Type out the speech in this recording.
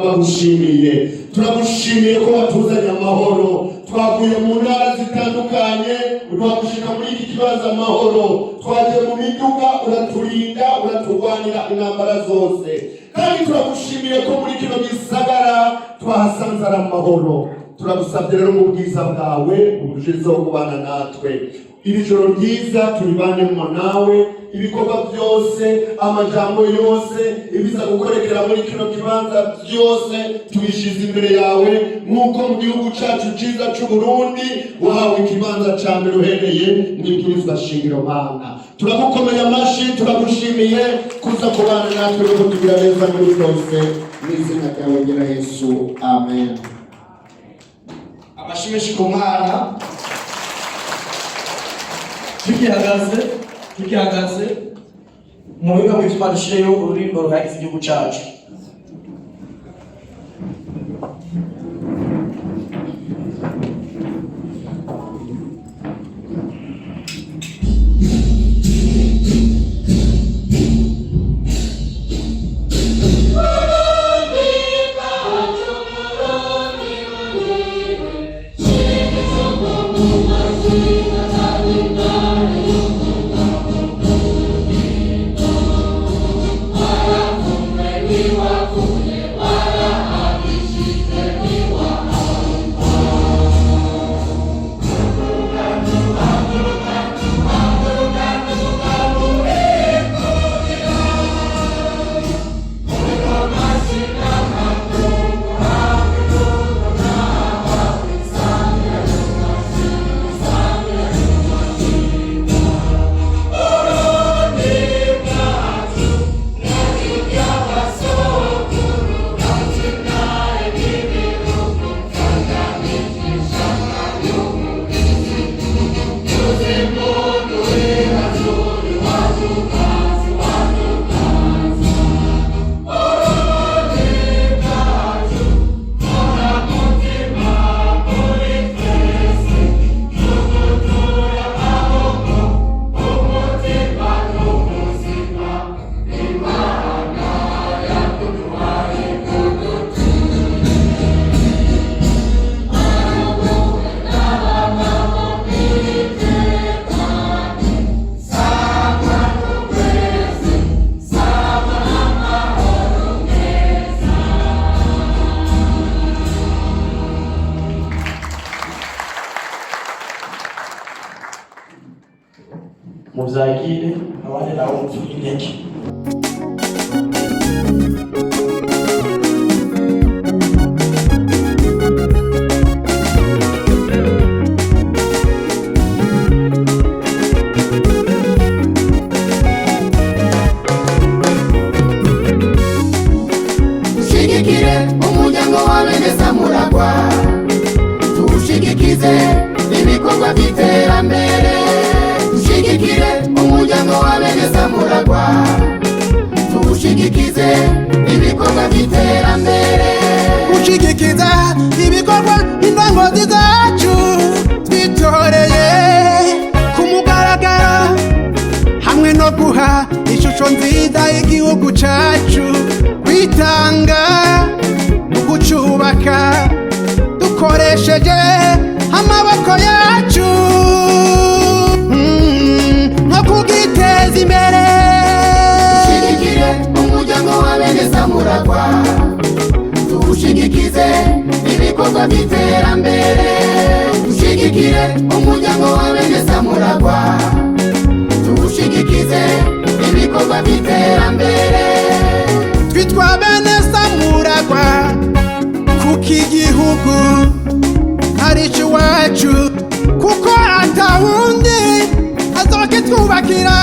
Turagushimiye, turagushimiye ko watuzanye amahoro. Twavuye mu ntara zitandukanye, twagushika muri iki kibazo amahoro. Twagiye mu miduga, uraturinda, uraturwanira intambara zose. Kandi turagushimiye ko muri kino gisagara twahasanze ari amahoro. Turagusabye rero, mu bwiza bwawe urushizeho kubana natwe. Iri joro ryiza turibanemo nawe. Ibikorwa byose, amajambo yose, ibiza gukorekera muri kino kibanza byose, tubishize imbere yawe, nk'uko mu gihugu cyacu cyiza cy'u Burundi wahawe ikibanza cya mbere uhereye mu ibwirizwa shingiro. Mana, turagukomeye amashyi, turagushimiye kuza kubana natwe no kutugira neza muri byose, mu izina ryawe ryera Yesu, amen. Amashyi menshi ku Mana. Tukihagaze, tukihagaze mu buhinga bw'ivyuma, dushireyo ururirimbo ruhayagiza igihugu cacu. Muvyakire, abandi nabo mupfuye intege. Dushigikire umuryango wa bene Samuragwa, tuwushigikize ibikorwa by'iterambere. Dushigikire umuryango wa bene Samuragwa, tuwushigikize ibikorwa by'iterambere. Gushigikiza ibikorwa indongozi zacu twitoreye ku mugaragaro, hamwe no guha ishusho nziza y'igihugu cacu, kwitanga mu kucubaka dukoresheje amaboko yacu, no kugiteza imbere. Dushigikire umuryango wa bene Samuragwa, tuwushigikize ibikorwa by'iterambere. Dushigikire umuryango wa bene Samuragwa, tuwushigikize ibikorwa by'iterambere. Twitwa bene Samuragwa kuko igihugu ari iwacu, kuko atawundi azokitwubakira.